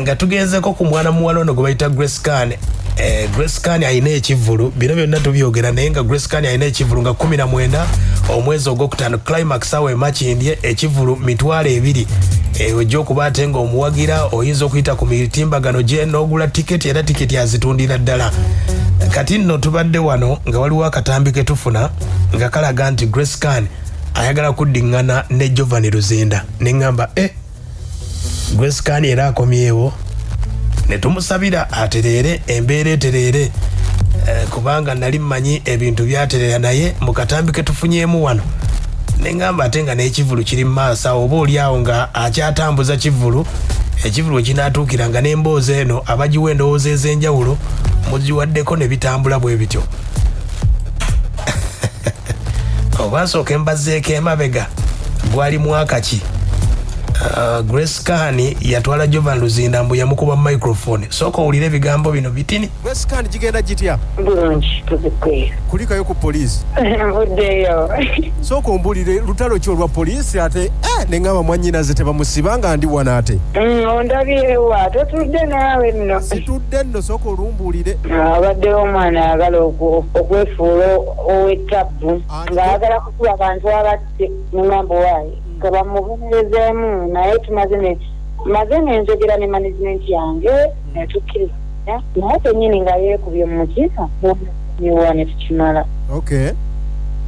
Nga tugenzeko ku mwana muwala ono gwe bayita Grace Khan. Grace Khan alina ekivvulu, bino byonna tubyogera naye nga Grace Khan alina ekivvulu nga 19 omwezi ogwokutaano, Climax awo e Makindye, ekivvulu 20,000. Ojja okuba ate nga omuwagira, oyinza okuyita ku mitimbagano gye n'ogula tiketi, era tiketi azitundira ddala. Kati nno tubadde wano nga waliwo akatambi ke tufuna nga kalaga nti Grace Khan ayagala kuddiŋŋana ne Giovanni Luzinda, ne ŋŋamba Grace Khan era akomyewo, ne tumusabira atereere, embeera etereere, kubanga nali mmanyi ebintu byatereera, naye mu katambi ke tufunyeemu wano ne ŋŋamba ate nga n'ekivulu kiri mu maaso awo, oba oli awo nga akyatambuza kivulu, ekivulu we kinaatuukira nga n'emboozi eno abagiwa endowooza ez'enjawulo mugiwaddeko ne bitambula bwe bityo. Oba nsooka embazzeeko emabega, gwali mwaka ki? Grace Khan yatwala Jovan Luzinda mbu yamukuba microphone. Sooka owulire ebigambo bino bitini. Grace Khan, gigenda gitya? Bulungi, tuzikwe. Kulikayo ku poliisi. Nvuddeyo. Sooka ombulire lutalo ki olwa poliisi ate ne ŋŋamba mwannyinaze tebamusiba nga ndi wano ate. Ondabyewa? Totudde naawe nno. Situdde nno, sooka olumbuulire. Abaddewo omwana ayagala okwefuula ow'ettabbu ng'ayagala kukuba abantu abatte, neŋŋamba waayi nga bamubonerezeemu, naye tumaze ne maze nenjogera ne management yange netukkiriza, naye kennyini nga yeekubye mu mutima niwa ne tukimala.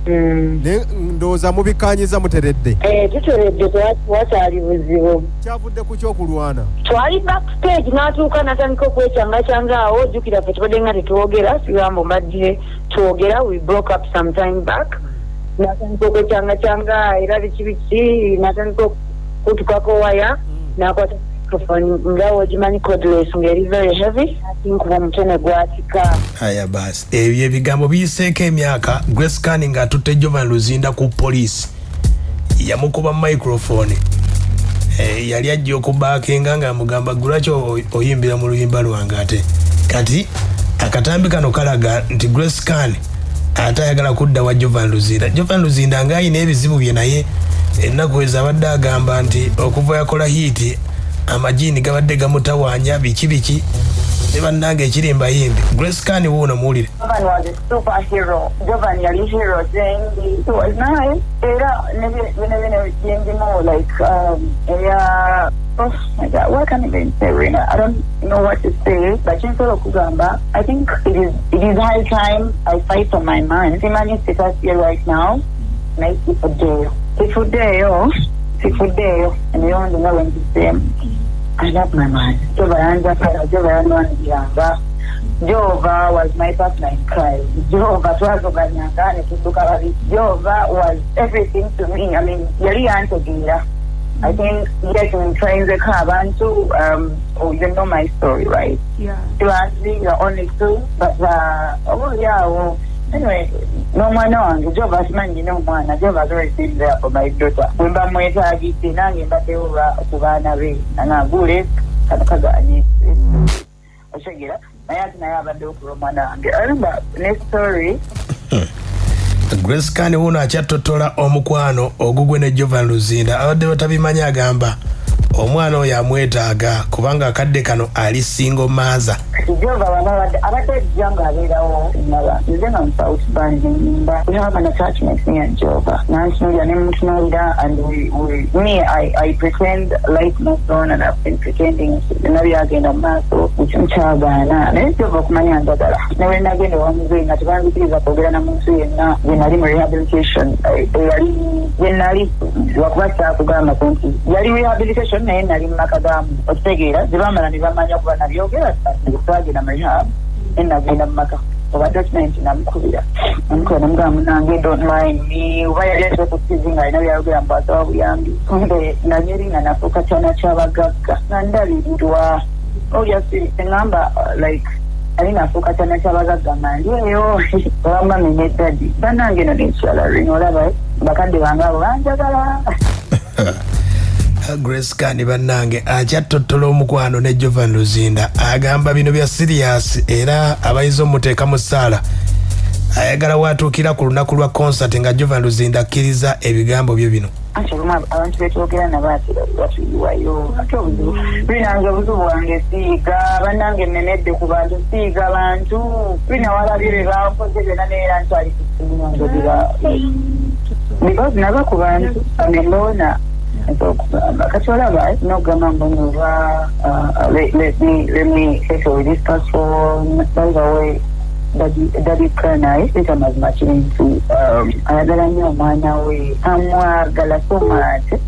Ne ndowooza mubikkaanyiza, muteredde? Eh, tuteredde, wakyali buzibu. Kyavudde ku kyokulwana? Twali backstage, n'atuuka n'atandika okwekyangacanga awo. Ojjukira ffe tubadde nga tetwogera, sigambo mbadde twogera, we broke up some time back. N'atandika okwekyangacanga era biki biki, n'atandika okutukako waya, n'akwata microphone nga wogimanyi cordless ng'eri very heavy, atinkuba omutwe ne gwatika. Aya basi, ebyo ebigambo biyiseeko emyaka. Grace Khan ng'atutte Jovan Luzinda ku poliisi, yamukuba microphone. Yali ajja okubaakenga ng'amugamba gulwaki oyimbira mu luyimba lwange. Ate kati akatambi kano kalaga nti Grace Khan ate ayagala kudda wa Jovan Luzinda. Jovan Luzinda ng'ayina ebizibu bye, naye ennaku ezo abadde agamba nti okuva yakola hit amajiini gabadde gamutawaanya biki biki, ne bannange ekiri mbayimbi. Grace Khan wuuno, muwulire. Jovan was a superhero. Jovan yali hero gyendi. He was nice. Era ne bino bino byendimu like eya, oh my God, what can I even say, Rena? I don't know what to say. But kinsobola okugamba, I think it is high time I fight for my man. Simanyi status ye right now. Naye sifuddeeyo. Sifuddeeyo. Sifuddeeyo. Emirundi nga bwe ngiseemu. I love my man. Jova yanjagala, Jova yanwaniranga. Jova was my partner in crime. Jova twazoganyanga ne tudduka babiri. Jova was everything to me. I mean, yali yantegeera. I think yes, ntrainzeko abantu. Oh, you know my story, right? Yeah. Lastly, you're only two, but oh yeah, well, anyway, n'omwana wange Jova akimanyi nina omwana. Jova has always been there for my daughter. Bwe mba mwetaagidde nange mbaddewo ku baana be, nangaguule kano kaganye otegeera, naye ate naye abaddewo ku lw'omwana wange. I remember ne story. Grace Khan wuuno akyattotola omukwano ogugwe ne Jovan Luzinda. Abadde batabimanyi, agamba omwana oyo amwetaaga kubanga akadde kano ali single mother. Kati Jova wano abadde ajja ng'abeerawo naba nze nga mu South Band nenyimba. We have an attachment, me and Jova. Nantunuulira ne mutunuulira and me I pretend life moves on and I've been pretending byonna byagenda mu maaso nkyagaana, naye Jova okumanya njagala ne bwe nagenda ewa muzeeyi nga tebanzikiriza kwogera na muntu yenna gye nali mu rehabilitation, eyali gye nali, lwakuba kyakugambako nti yali rehabilitation naye nali mu maka gaamu, okitegeera, gye bamala ne bamanya kuba nabyogera. Twagenda mu rehab naye nagenda mu maka, obadde okimanyi nti namukubira namugamba, "Munange, don't mind me." Oba yali ate ku TV nga alina byayogera mbu asaba buyambi. Kumbe nanyeri nga nafuuka kyana ky'abagagga nga ndabirirwa obviously, eŋŋamba like ali nafuuka kyana ky'abagagga nga ndi eyo oba mummy ne daddy bannange no nekyala rino, olaba bakadde bange abo banjagala. Grace Khan bannange akyattotola omukwano ne Jovan Luzinda, agamba bino bya serious era abayinza omuteeka mu ssaala. Ayagala watuukira ku lunaku lwa concert nga Jovan Luzinda akkiriza ebigambo bye bino. Anti olumu abantu betwogera nabo ate batuyiwayo, ate obuzibu binange, obuzibu bwange siiga bannange, nnenedde ku bantu, siiga bantu bina walabye bye bankoze byonna, neera nkyali ku njogera because nava ku bantu ameloona. Kati olaba nogamba mbu oba let me settle with this person. By the way, Daddy Crown, leeta amazima kiri nti ayagala nnyo omwana we, amwagala so much,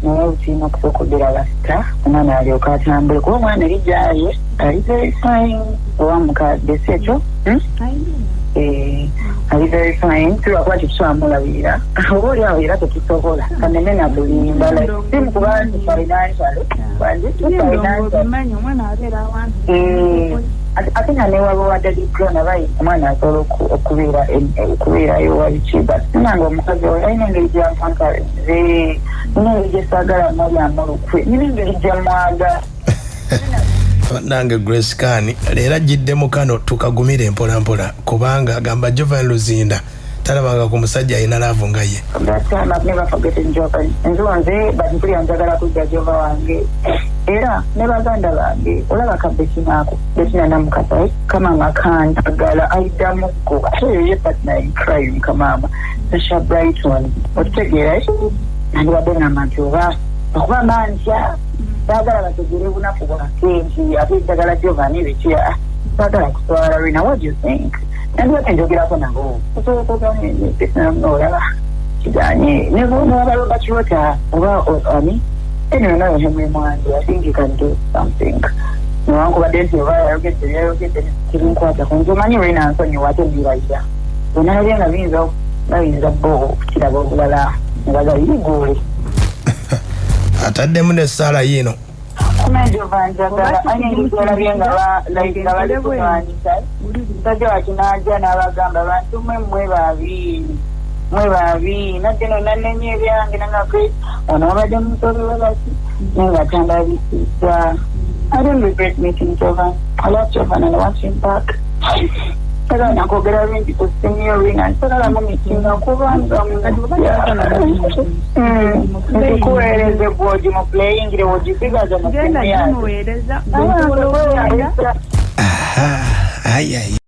naye tulina okusooka obeera basita omwana alyoka atambule, kuba omwana eri gyaye ali very fine, oba mukadde si ekyo? Ali very fine, tulwakuba tetusobola mulabirira, oba oli awo era tetusobola kaneme nakulimba, like si mukuba nti financially. Obimanyi omwana abeera awantu. Ate nga newaba wa Daddy Crown, abayi omwana asobola okubeerayo wabiki, but nange omukazi oyo alina engeri gyankankaze, nina engeri gyesaagala mulyamu olukwe, nina engeri gyemwaga. Nange Grace Khan leero ajjiddemu kano, tukagumire mpolampola, kubanga agamba Jovan Luzinda talabanga ku musajja alina love nga ye. From that time I've never forgotten Jovan. Nzonze but mpulira njagala kujja Jova wange era ne baganda bange. Olaba ka Betinaako, Betina namukasa kamama kanjagala, ayiddamuko, ate oyo ye partner in crime, kamama Sasha Brighton, okitegeera? Nandibadde ngamba nti oba okuba mantya baagala bategere bunafu bwaffe nti ate njagala Jovan biki, baagala kuswala. Rina, what do you think? Nandibadde njogerako nabo, osobola olaba kiganye newaba Robert Rota oba ani. Anyway, nawe Henry Mwandi, I think you can do something, newankubadde nti oba yayogedde byayogedde tebinkwatako. Nze omanyi Rina nsonyiwa, ate mbirayira onalabye nga biyinza bayinza bo okukiraba obulala ne bagayiguule. Ataddemu n'essaala yiino. Jova njagala anye engeri olabye nga like nga bali kulwanyisa musajja wakinaajja n'abagamba bantu mwe mmwe babi, mwe babi, nadde no nanenya ebyange nanga ono wabadde musobi we baki, naye nga tandabisiza. I don't regret meeting Jovan. I love Jovan and I want him back. Sagala nakwogera bingi ku simu, Rina, nsagala mu mitinga kubanga nkikuweereze gwogi mu playingire wogisigaza mu Genda simu yange. gimuweereza, osobola okugenda. Aha, ayi ayi.